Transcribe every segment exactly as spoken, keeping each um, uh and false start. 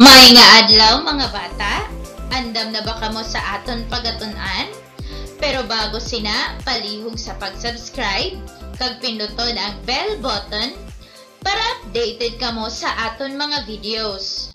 Maayong adlaw, mga bata. Andam na ba kamo sa aton pagatun-an? Pero bago sina, palihog sa pag-subscribe kag pinduton ang bell button para updated kamo sa aton mga videos.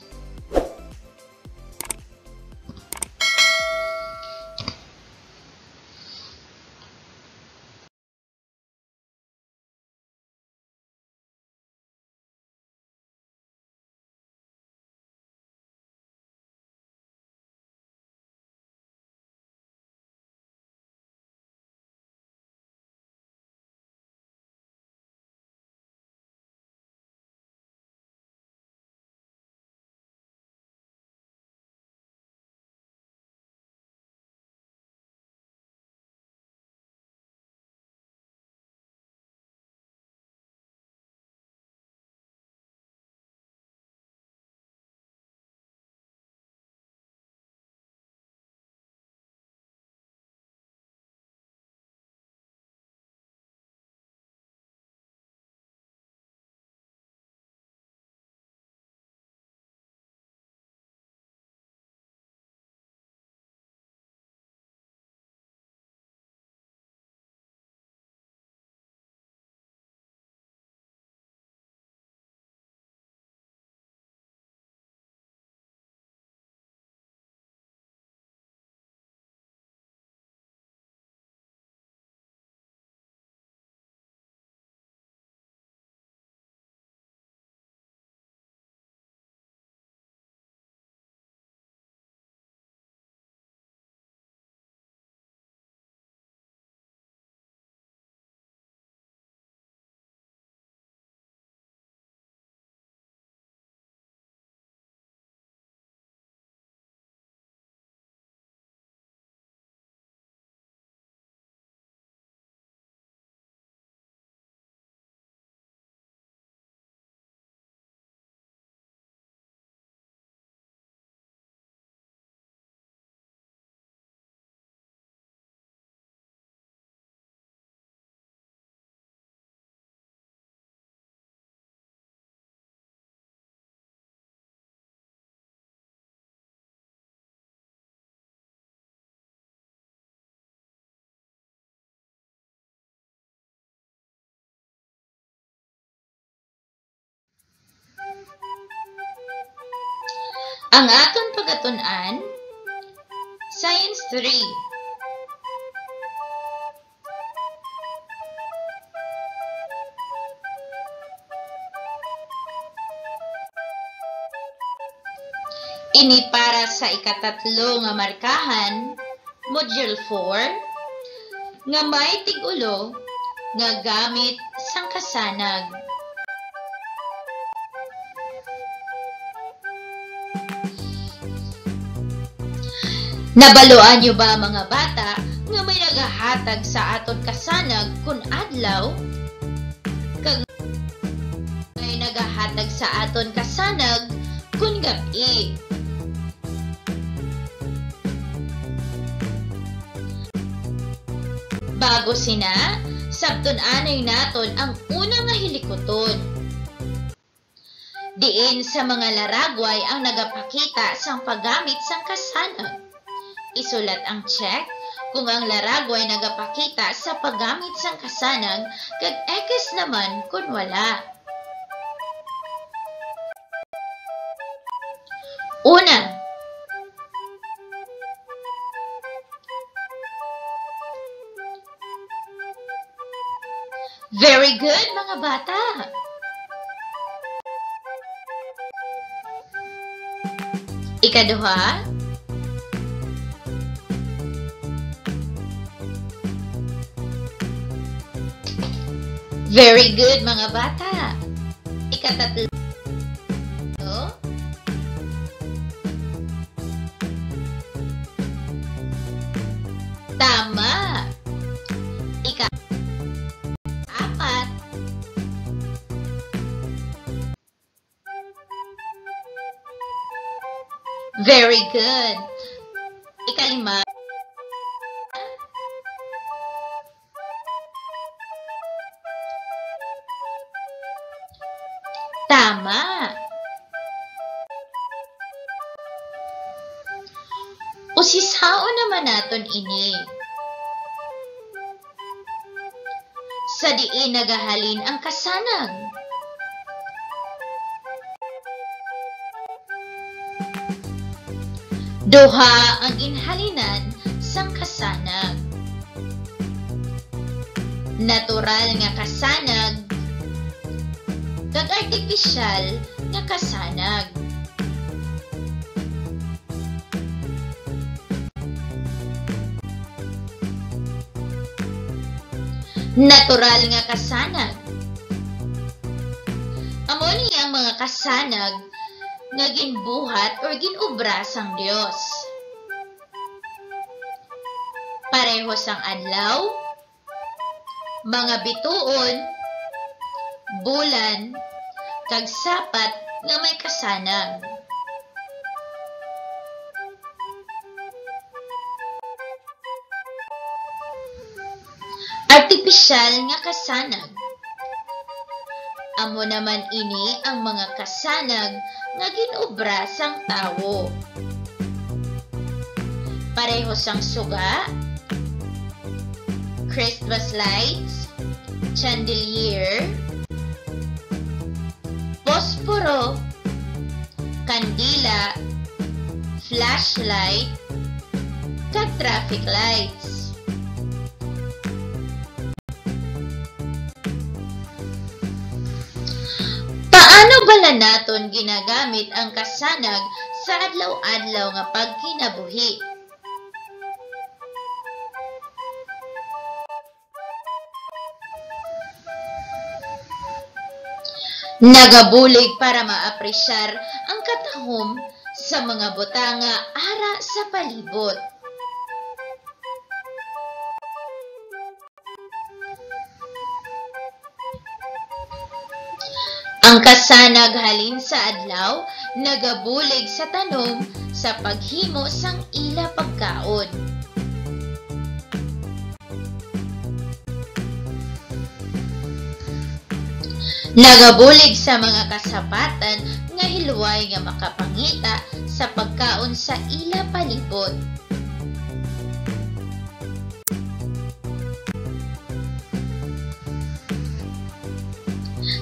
Ang aton pagatun-an, Science three. Ini para sa ikatatlo nga markahan, Module four, nga may tig-ulo nga gamit sang kasanag. Nabaluan niyo ba, mga bata, nga may nagahatag sa aton kasanag kun adlaw, kag may nagahatag sa aton kasanag kun gab-i? Bago sina, sabton anay naton ang una nga hilikuton, diin sa mga laragway ang nagapakita sang paggamit sang kasanag. Isulat ang check kung ang laragway nagapakita sa paggamit sang kasanag, kag X naman kon wala. Una. Very good, mga bata. Ikaduha. Very good, mga bata. Ikatatlo. Tama. Ika-apat. Very good. Ikalima. Tama. Sishaon naman naton ini. Sa diin nagahalin ang kasanag? Duha ang ginhalinan sang kasanag. Natural nga kasanag kag artipisyal nga kasanag. Natural nga kasanag. Amo ni ang mga kasanag nga ginbuhat or gin-obra sang Dios. Pareho sang adlaw, mga bituon, bulan, kag sapat nga may kasanag. Artipisyal nga kasanag. Amo naman ini ang mga kasanag nga gin-obra sang tawo. Pareho sang suga, Christmas lights, chandelier, posporo, kandila, flashlight, kag traffic lights. Paano bala naton ginagamit ang kasanag sa adlaw-adlaw nga pagkinabuhi? Nagabulig para maapresyar ang katahom sa mga butang nga ara sa palibot. Ang kasanag halin sa adlaw nagabulig sa tanom sa paghimo sang ila pagkaon. Nagabulig sa mga kasapatan nga hilway nga makapangita sa pagkaon sa ila palibot.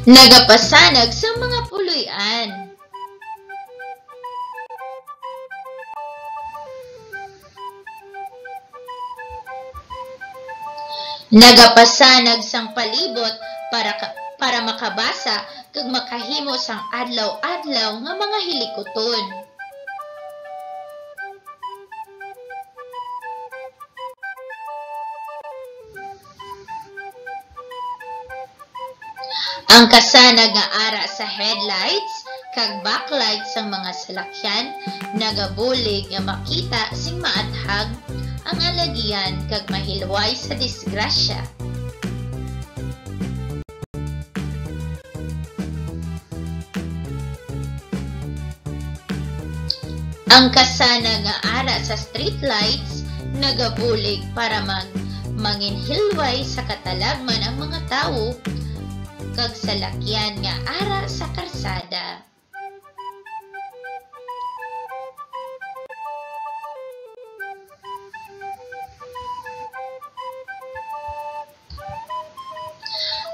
Nagapasanag sa mga puloy-an. Nagapasanag sang palibot para ka, para makabasa kag makahimo sang adlaw-adlaw nga mga hilikuton. Ang kasanag nga ara sa headlights kag backlight sang mga salakyan nagabulig nga makita sing maathag ang alagian kag mahilway sa disgrasya. Ang kasanag nga ara sa streetlights nagabulig para mag-, manginhilway sa katalagman ang mga tawo kag salakyan nga ara sa karsada.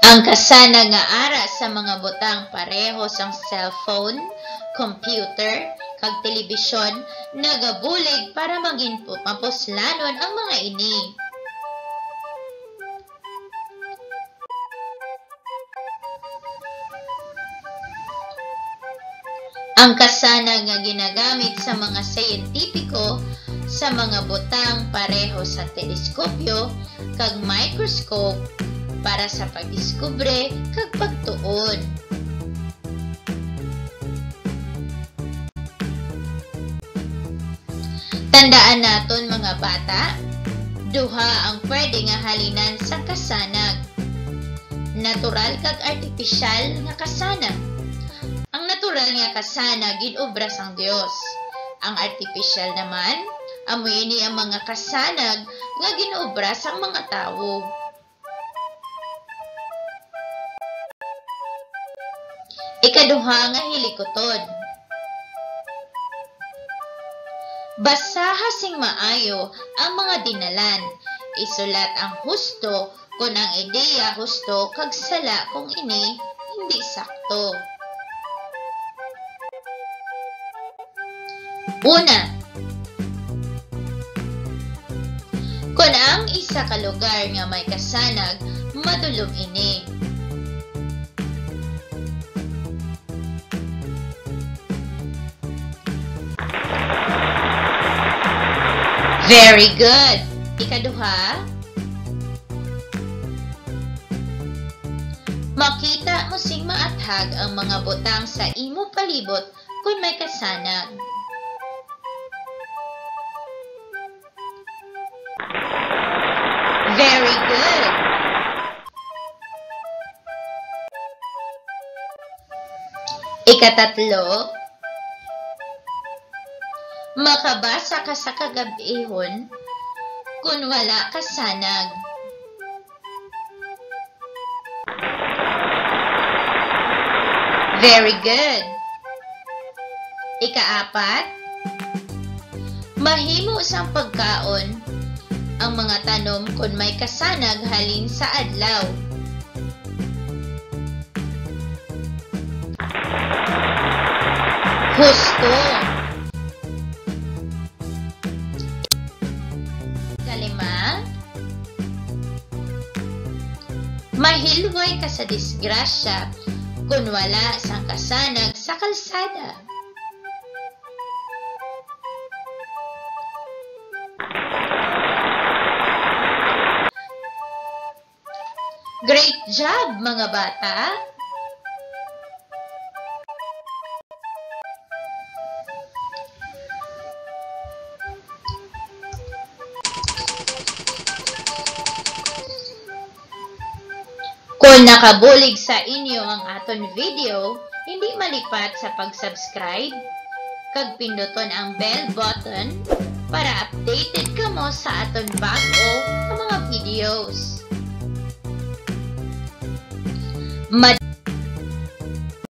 Ang kasanag nga ara sa mga butang pareho sang cellphone, computer, kag telebisyon nagabulig para maging pu-, mapuslanon ang mga ini. Ang kasanag nga ginagamit sa mga siyentipiko sa mga butang pareho sa teleskopyo kag microscope para sa pagdiskubre kag pagtuon. Tandaan naton, mga bata, duha ang pwede nga halinan sang kasanag, natural kag artipisyal nga kasanag. Ang natural nga kasanag gin-obra sang Dios. Ang artipisyal naman, amo ini ang mga kasanag nga gin-obra sang mga tawo. Ikaduha nga hilikuton. Basaha sing maayo ang mga dinalan. Isulat ang husto kon ang ideya husto kag sala kung ini hindi sakto. Una, kon ang isa ka lugar nga may kasanag, madulom ini. Very good. Ikaduha, makita mo sing maathag ang mga butang sa imo palibot kon may kasanag. Very good. Ikatatlo, makabasa ka sa kagab-ihon kon wala kasanag. Very good. Ikaapat, mahimo sang pagkaon ang mga tanom kon may kasanag halin sa adlaw. Husto. Kalima, mahilway ka sa disgrasya kon wala sang kasanag sa kalsada. Great job, mga bata! Kung nakabulig sa inyo ang aton video, hindi malipat sa pag-subscribe kag pinduton ang bell button para updated kamo sa aton bag-o nga mga videos. Mad-